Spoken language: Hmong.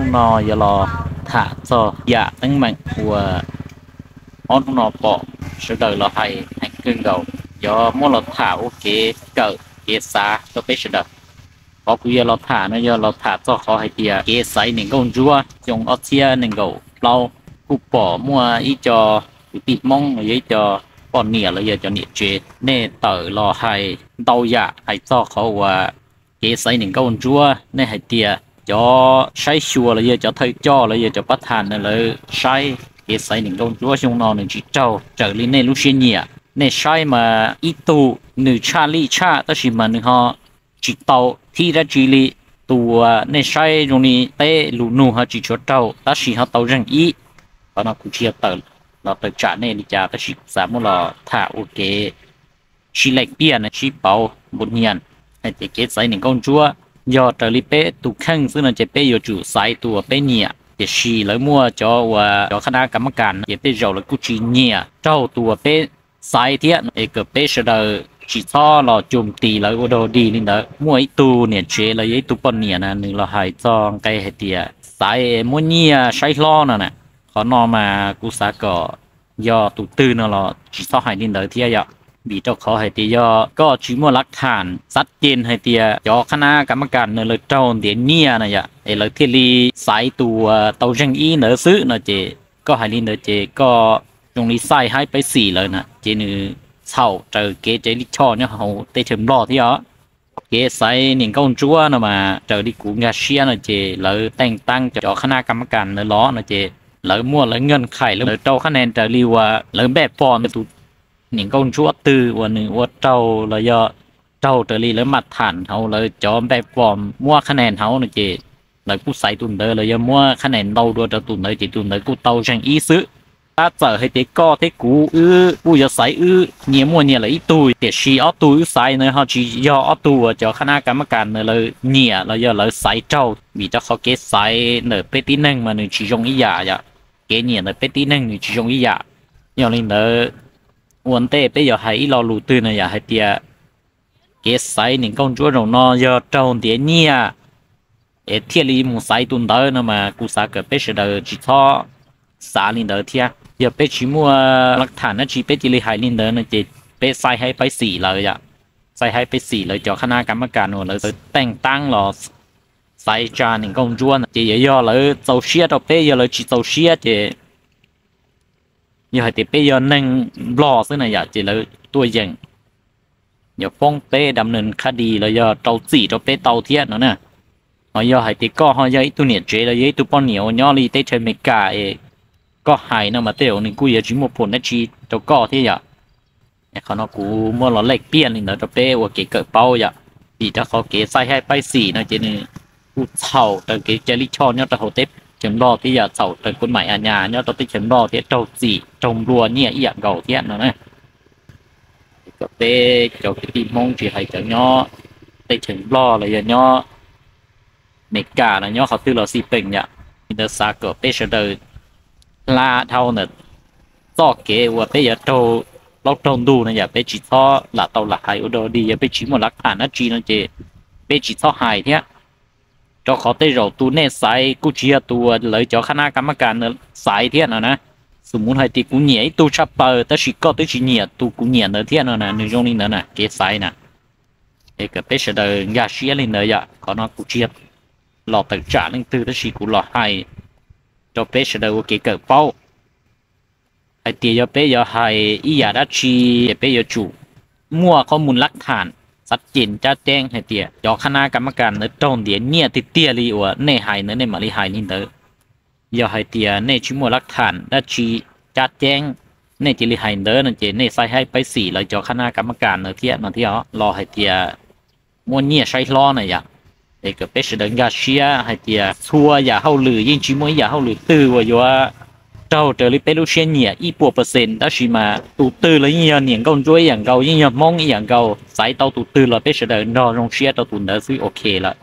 Hnub no yuav los tham txog yam teeb meem uas ob hnub no pom sawv daws los hais heev kawg nkaus, yuav muab los tham ua kev kawm kev xav rau peb sawv daws. Qhov kuv yuav los tham no yog los tham txog qhov hais tias kev xaiv niam nkauj ntsuab xyoo ob txhiab nees nkaum plaub, kuj pom muaj ib co kwv tij Hmoob los yog ib co poj niam los yog cov niam tsev, nej tawm los hais ntau yam hais txog qhov uas kev xaiv niam nkauj ntsuab. Nej hais tias cov saib xyuas los yog cov thawj coj los yog cov pab tham no lawv saib kev xaiv niam nkauj ntsuab xyoo no nws tsis raug raws li nej lub siab nyiam. Nej saib mas ib tug nws tshaj lij tshaj tab sis mas nws ho tsis tau thib dab tsi li. Tus uas nej saib zoo li teb lus nug ho tsis tshua raug tab sis ho tau zeeg ib. Qhov no kuv tsis yog tawm los tawm tsam nej li cas tab sis kuv xav muab los tham ua kev sib lees piaj na, sib pauv npu nias hais tias kev xaiv niam nkauj ntsuab yog raws li peb tus kheej xwb no ces peb yuav tsum xaiv tus uas peb nyiam. Tiam sis lawv muaj cov uas cov qhab nab kam mab kas no ces tej zaum lawv kuj tsis nyiam raug tus uas peb xaiv thiab, es kom peb sawv daws tsis txhob los cug tis lawv ua dog dig li ntawd. Muaj ib tug niam tsev los yog ib tug poj niam na nws los hais txog nqe hais tias xaiv muab nyiaj saib hlob no na. Qhov no mas kuv xav kom yog tus twg no los tsis txhob hais li ntawd thiab yom. Vim rau qhov hais tias yog koj tsis muaj lav tham xav cees hais tias cov qhab nab kam mab kas no lawv raug ntiav nyiaj na yom, es lawv thiaj li xaiv tus uas tau zeeg ib ntawd xwb no ces koj hais li ntawd ces koj zoo li xaij haib paib xim lawm na, ces nws txhaum raws kev cai lij choj nyob hauv teb chaws Nplog thiab os. Kev xaiv niam nkauj ntsuab no mas raws li kuv nkag siab no ces lawv teej taab cov qhab nab kam mab kas lawv los no ces lawv muaj lawv nkees khais, lawv rau qhab nees raws li uas lawv npaj fom tus niam nkauj ntsuab twg uas nws ua raug los yog raug raws li lawv maj tham hauv lawv cov npaj fom muab qhab nees hauv no ces lawv kuj xaiv tus ntawd los yog muab qhab nees ntau dua rau tus ntawd ces tus ntawd kuj tau zeeg ib xwb. Tab txawm hais tias koj thiab kuv wb kuj yuav xaiv wb nyias muaj nyias lawm ib tug, tiam sis ob tug wb xaiv ntawd ho tsis yog ob tug uas cov qhab nab kam mab kas ntawd lawv nyiam los yog lawv xaiv raug, vim rau qhov kev xaiv ntawm peb tib neeg mas nws tsis zoo ib yam yom. Kev nyiam ntawm peb tib neeg nws tsis zoo ib yam. Yog li ntawd, ua ntej peb yuav hais ib lo lus twg no yom, hais tias kev xaiv niam nkauj ntsuab zaum no yog raug ntiav nyiaj es thiaj li mus xaiv tus ntawd no mas kuv xav kom peb sawv daws tsis txhob xav li ntawd thiab. Yog peb tsis muaj lav tham dab tsi peb cia li hais li ntawd no ces peb xaij haib paib xim lawv yom. Xaij haib paib xim lawv cov qhab nab kam mab kas uas lawv teej taab los xaiv tsa niam nkauj ntsuab ntawd ces yuav yog lawv txaus siab rau peb, yog lawv tsis txaus siab ces yog hais tias peb yog neeg Nplog xwb na yom ces lawv tuaj yeem yuav foob peb dam nees khab dis los yog rau txim rau peb tau thiab no na. Ho yog hais tias koj ho yog ib tug niam tsev los yog ib tug poj niam uas nyob li teb chaws Amelikas es koj hais no mas tej zaum nws kuj yuav tsis muaj phum dab tsi rau koj thiab yom. Qhov no kuv muab los lej piaj li ntawd rau peb ua kev kawm paub yom. Vim rau qhov kev xaij haib paib xim no ces nws kuj txhaum raws kev cai lij choj nyob rau hauv teb chaws Nplog thiab yom, txhaum raws kuv maim a nyas nyob rau teb chaws Nplog thiab raug txim raug nplua nyiaj ib yam nkaus thiab no na. Kom peb cov kwv tij Hmoob tsis hais cov nyob teb chaws Nplog los yog nyob Amelikas los nyob qhov twg los xij peem yom. Li ntawd xav kom peb sawv daws hla dhau ntawm txoj kev uas peb yuav raug plaub raug ntug no yom, peb tsis txhob lam tau lam hais ua dog dig, yog peb tsis muaj lav tham dab tsi no ces peb tsis txhob hais thiab. Rau qhov tej zaum tus nej xaiv kuj tsis yog tus uas lawv cov qhab nab kam mab kas xaiv thiab no na. Xum mus hais tias kuv nyiam ib tug tshaj plaws tab sis koj twb tsis nyiam tus kuv nyiam ntawd thiab no na, nws zoo li ntawd na kev xaiv na. Es kom peb sawv daws nkag siab li ntawd yom. Qhov no kuv tsis yog los tawm tsam leej twg tab sis kuv los hais rau peb sawv daws ua kev kawm paub hais tias yog peb yuav hais ib yam dab tsi es peb yuav tsum muaj qhob mus lab tham xav cees cab ceeb hais tias cov qhab nab kam mab kas ntawd raug ntiav nyiaj tiag tiag li uas nej hais ntawd nej mam li hais li ntawd. Yog hais tias nej tsis muaj lab tham dab tsi cab ceeb, nej cia li hais ntawd no ces nej xaij haib paib xim lawv cov qhab nab kam mab kas ntawd thiab no thiab los hais tias muab nyiaj saib hlob na yom. Es kom peb sawv daws nkag siab hais tias txhua yam hauj lwm yeej tsis muaj ib yam hauj lwm twg uas yuav raug raws li peb lub siab nyiam ib puas percent, tab sis mas tus twg los yeej yog niam nkauj ntsuab ib yam nkaus, yeej yog Hmoob ib yam nkaus, xaiv tau tus twg los peb sawv daws nrog zoo siab rau tus ntawd xwb ok lawm.